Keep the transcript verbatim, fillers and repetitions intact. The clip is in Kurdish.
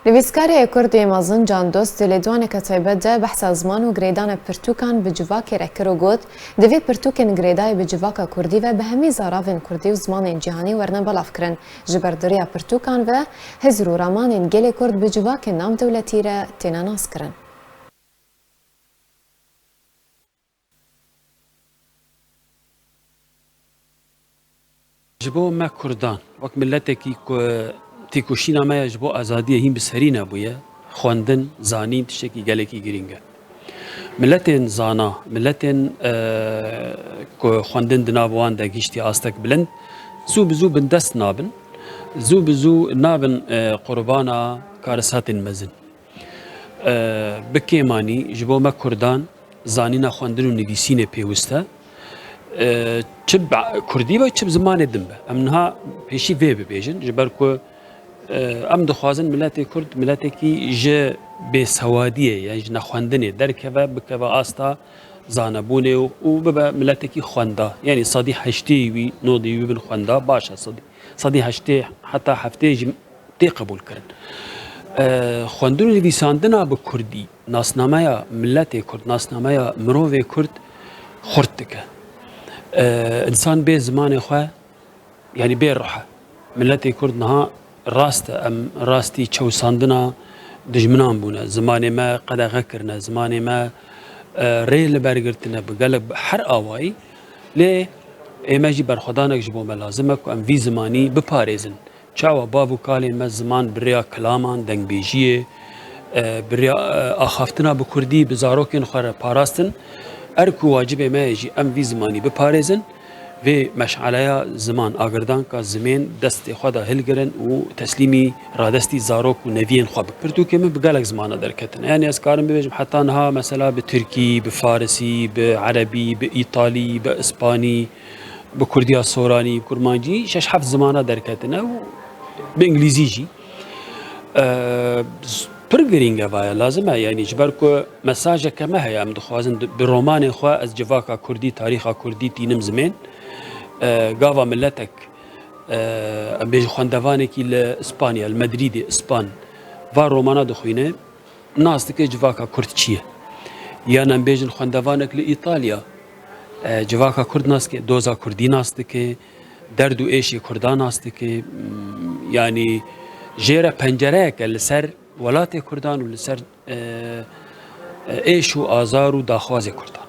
Nivîskarê Kurdî mezin Can Dost di lêdwaneke taybet de behsa ziman û girêdana pirtûkan bi civakê re kir û got, divê pirtûkên girêdayî bi civaka Kurdî ve bi hemî zaravên Kurdî û zimanên cîhanî werine belavkirin. Ji ber di riya pirtûkan ve hizr û ramanên gelê Kurd bi civakên navdewletî re têne naskirin. Ji bo me Kurdan, wek miletekî ku têkoşîna me ya ji bo azadiyê hîn bi serî nebûye, xwendin, zanîn tiştekî gelekî girîng e. Miletên zana, miletên, e, ku xwendin di nav wan de gihîştiye astek bilind, zû bi zû bindest nabin, zû bi zû nabin, e, qurbana karisatên mezin. E, bi kêmanî ji bo me Kurdan zanîna xwendin û nivîsînê pêwist e. E, çi be Kurdî be, çi bi zimanê din be. Em niha pêşî vê bibêjin, ji ber ku, e, em dixwazin miletê Kurd miletekî ji bêsewadiyê, yan ji nexwendinê derkeve, bikeve asta zanebûnê û, û bibe miletekî xwenda. Yanî sedî heştê wî, nodê wî bibin xwenda, baş e, sedî, sedî heştê heta heftê jî tê qebûlkirin. E, xwendin û nivîsandina bi kurdî, nasnameya miletê Kurd, nasnameya mirovê Kurd xurt dike. E, însan bê zimanê xwe, yanî bê ruh e. Miletê Kurd niha rast e, em rastî çewsandina dijminan bûne. Zimanê me qedexe kirine, zimanê me, e, rê li ber girtine bi gelek, bi her awayî. Lê ê me jî berxwedanek ji bo me lazim e ku em vî zimanî biparêzin. Çawa bav û kalên me ziman bi rêya kilaman, dengbêjiyê, e, bi rêya, e, axaftina bi kurdî bi zarokên xwe re parastin, erk û wacibê me ye jî em vî zimanî biparêzin, vê meşaleya ziman, agirdanka zimên destê xwe de hilgirin û teslîmî radestî zarok û neviyên xwe bikin. Pirtûkê min bi gelek zimana derketine. Yanî ez karim bibêjim heta niha mesela bi tirkî, bi farisî, bi erebî, bi îtalî, bi îspanî, bi kurdiya soranî, bi kurmancî, şeş heft zimana derketine û bi îngilîzî jî. E, pir girîng e vaya, lazim e, yanî ji ber ku mesajeke me heye, em dixwazin di, bi romanê xwe ez civaka kurdî, tarîxa kurdî tînim zimên. E, gava miletek, e, em bêjin xwendevanekî li Îspanya, li Medrîdê, Îspan, va romana dixwîne, nas dike civaka kurd çi ye. Yan em bêjin xwendevanek li Îtalya, e, civaka kurd nas dike, doza kurdî nas dike, derd û êşê kurdan nas dike, m, yanî jê re pencereyeke li ser welatê kurdan û li ser, e, e, êş û azar û daxwazê kurdan.